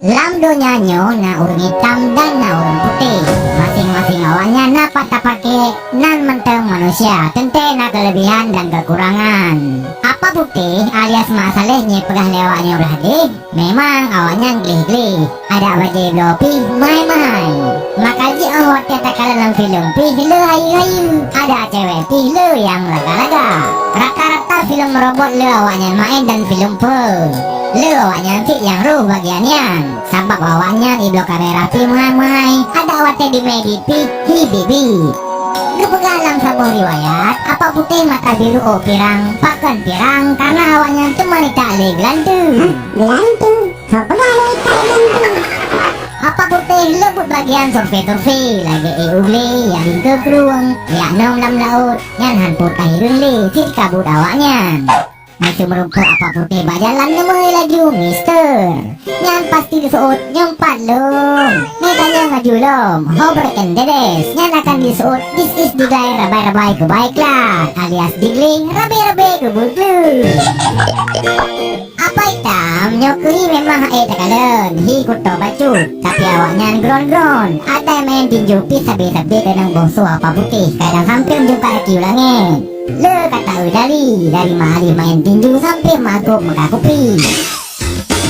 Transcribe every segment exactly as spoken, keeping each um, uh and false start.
Lam donya nyoe na ureuëng itam dan na ureuëng putéh. Maséng-maséng awaknyan na pat tapaké, nan mantong manusia, teuntée na keuleubihan dan keukurangan. Apa putéh alias Mak Saleh nyang peugah lé awaknyan ulah deh? Memang awaknyan gleh-gleh, adak bajée bloe pih meuhai-meuhai. Maka jih óh watée takalon lam filem pih le hayeue-hayeue, adak cewek pih le nyang laga-laga. Rata-rata filem robot le awaknyan maén dan filem peue le awaknyan cit nyang roh bagian nyan. Sabab awaknyan ibloe kamera pih meuhai-meuhai, adak watée dimé di pih hi bibi. Geupeugah lam saboh riwayat, apa putéh mata biru ôk pirang, pakon pirang, karena awaknyan teuma itak lé geulanteue. Geulanteue? Soe peugah lé itak geulanteue? Apa putéh le buet bagian survei-survei, lagée ék u glé nyang ringkeu krueng, jak nöm lam laôt, nyan han pot tahireuen lé, cit ka buet awaknyan. Meuseu meurumpok apa putéh bak jalan neumeuhôi laju, "Mister, nyan pasti diseuôt nyoe pat lom. Neutanyong laju lom, ho break and dance. Nyan akan diseuôt this is diglai rabai-rabai keubai klat, alias diglai rabe-rabe keubeukleuk." Apa itam nyoe keuh memang hase takalon, hi kuto bacut, tapi awaknyan gron-gron. Adak maén tinju pih sabe-sabe keunong boh soe apa putéh, kadang sampoe meujungkat aki u langét. Le ka taeu dari, dari meualih maén tinju sampoe magôb meuka kupi.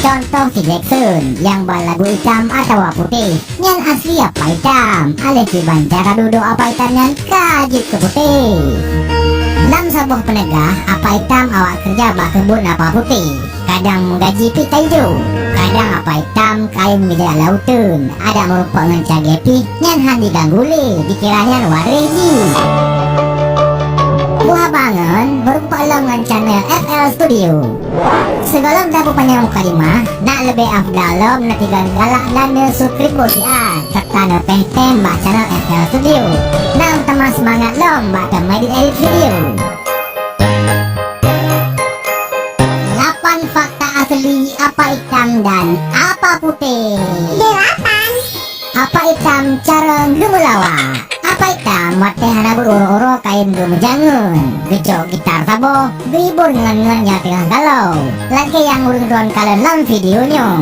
Contoh si Jackson nyang ba lagu itam atawa putéh, nyan asli apa itam. Aléh kiban cara dudoe apa itam nyan ka jeuet keu putéh. Lam saboh peuneugah, apa itam awak keureuja bak keubon apa putéh. Kadang meugaji pih taijo, kadang apa itam kayém geujak lam uteuen, adak meurumpok ngon cagée pih nyan han jiganggu lé, jikira nyan waréh jih. Buah bangon meurumpok lom ngon channel F L Studio. Sigohlom tapeupanyang mukadimah, nak leubeh afdal lom neutiga galak dan neusubscribe siat, serta neupéng-péng bak channel F L Studio. Nang teuma seumangat lom bak teumedit edit video. Lapan fakta asli apa itam dan apa putéh. Delapan. Apa itam cara geumeulawa. Apa itam watée hana beuet uroe-uroe kayém geumeujangeun, geucok gitar saboh, geuhibur ngon-ngon nyang teungoh galau, lagée nyang ureuëng droen kalon lam video nyoe.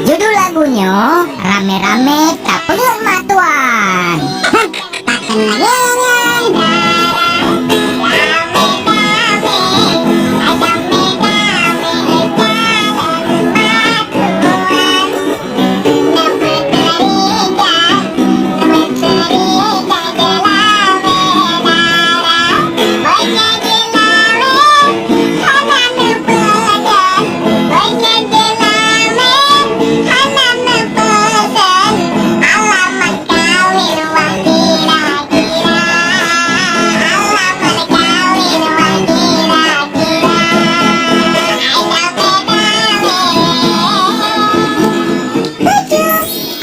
Judul lagu nyoe Ramé-ramé tapeuleuek mak tuan. Hah, takheun lagée nyan.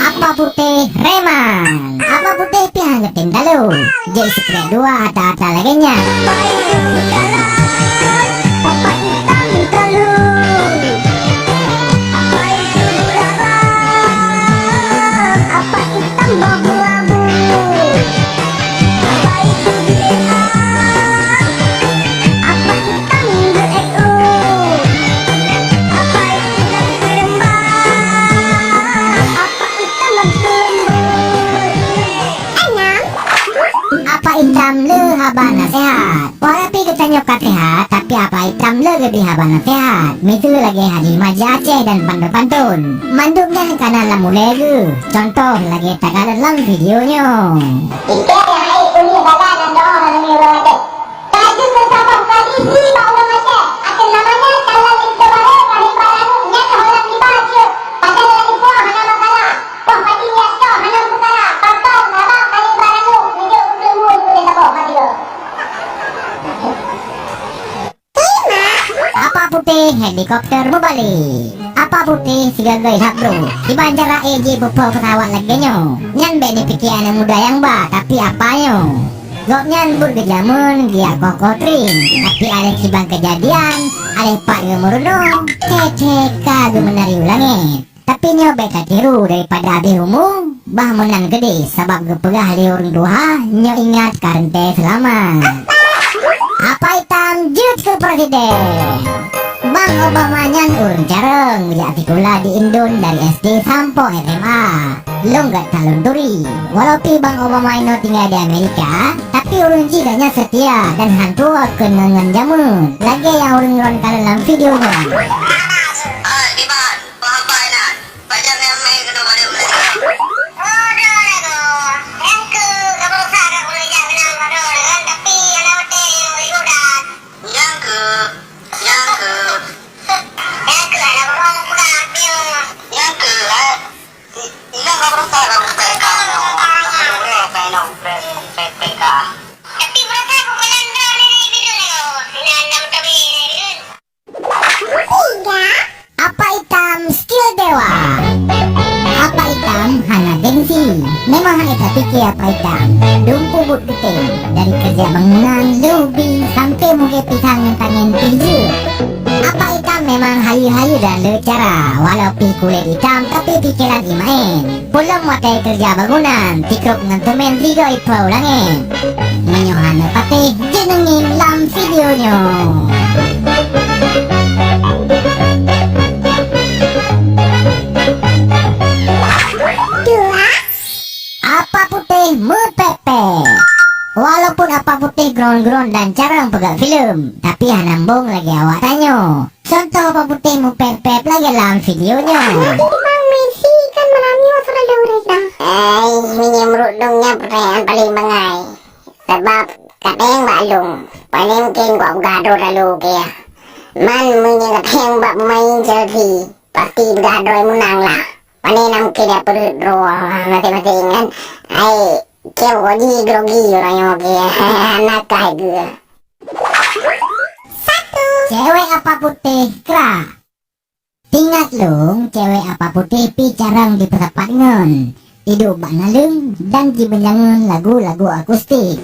Apa putéh reman. Apa putéh pih han geutem talo. Jeuet sikrek dua ata-ata lagée nyan. Apa itam le haba naseuhat. Walaupun geutanyoe ka seuhat, tapi apa itam le geubri haba naseuhat. Miseue lagée hadih maja Aceh dan pantôn-pantôn. Mandum nyan kana lam ulée geuh. Contoh lagée takalon lam video nyoe. Ka jeuet keu saboh tradisi bak ureuëng Aceh, ateueh nama nyan kalon linto barô, paléng barô nyan, hôi lam limong jeuet. Pasai lam limong hana masalah. Poh padi nyan nyoe hana peukara. Patong, abang, paléng barô, neujok keu peue, keu saboh mati lom. Apa putéh helikopter meubalek. Apa putéh sigagai hak droe. Kiban cara ék jipeupo peusawat lagée nyoe. Nyan bék neupike aneuëk muda nyang ba, tapi apa nyoe. Gobnyan buet geujameun geujak koh-koh tring, tapi aléh kiban keujadian, aléh pat geumeurunoe, cék-cék ka geumeunari u langét. Tapi nyoe bék tatiru daripada abéh umu, bah meunan keudeh, sabab geupeugah lé ureuëng tuha, nyoe ingat ka reuntée seulamat. Presiden. Bang Obama nyan ureueng carông, jak sikula di Indon dari S D sampoe S M A. Lôn gèt that lôn turi. Walau pih Bang Obama inoe tinggai di Amerika, tapi ureueng jih gobnyan seutia dan han tuwoe keu ngon jameun, lagèe nyang ureueng droen kalon lam video nyoe. Ah, di ban, apa inan? Pajan nyang mè keunoe bak lôn. Oh, droe lagoe. Nyang keuh ka berusaha ka kulèe jak keunan bak droe nyan, tapi hana watèe lôn bri budak. Nyang keuh, nyang keuh. Nyang keuh hana beurôh peugah piôh. Nyang keuh, eh. I-, inong ka berusaha ka kulèe jak keunan. Kulèe keunan, prek, prek, prek, ka. Tapi berusaha ka kulèe droe nyan dari bireuen lagoe. Sinan na meutabri dari bireuen. Tiga. Apa Itam skill dewa. Apa Itam hana gengsi. Memang hana tapike Apa Itam. Dum peubuet geutem. Dari keureuja bangunan, lheuh bi, sampoe mugèe pisang ngon tangieng pih jeuet. Apa Itam memang hayeue-hayeue dan le cara. Walau pih kulét itam, tapi pikeran imaén. Peulom watèe keureuja bangunan, tikrok ngon teumèn sigoe iphô langèt. Meunyoe hana patéh, jeuet neungieng lam video nyoe. Dua. Apa Putéh meupèt-pèt. Walaupun Apa Putéh gron-gron dan carông peugah filem, tapi hana mbong lagèe awak tanyoe. Contoh Apa Putéh meupèt-pèt lagèe lam video nyoe. Jadi Bang Messi kan malam nyoe selalu reda. Ai, meunyoe meunurot lôn nyan pertanyaan paleng bangai. Sabab kadang bak lôn, paling mungkin kupeugah droe lalu keu. Man meunyoe kadang bak pemain Chelsea, pasti peugah droe meunang lah. Pane na mungkin ya peureuet droe maséng-maséng kan. Ai, keu grogi, grogi uroe nyoe keu. Hana kah geu. Satu. Cewek Apa Putéh krak. Ingat lôn, cewek Apa Putéh pih carông jipeusapat ngon, iduek bak naleueng dan jibeunjangeun lagu-lagu akustik.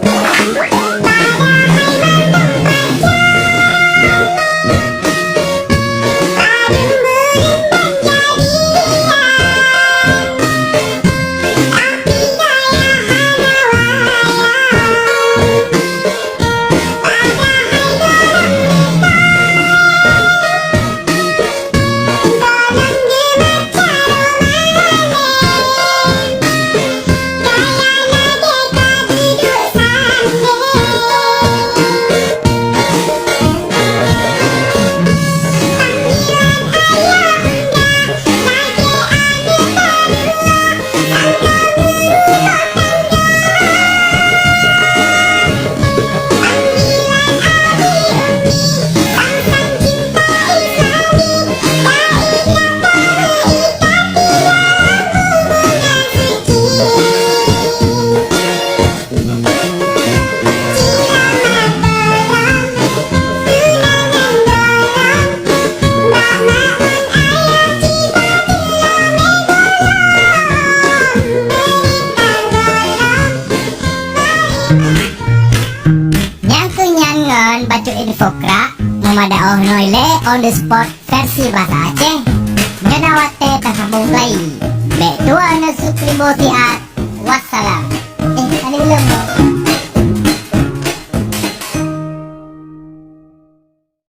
Nyang keu nyan ngon bacut info krak, meumada oh noe lé on the spot versi bahasa Aceh. Nyan watèe tasambông keuhai. Bèk tuwoe neusuk limbo siat. Wassalam. Eh, tadi ulôn.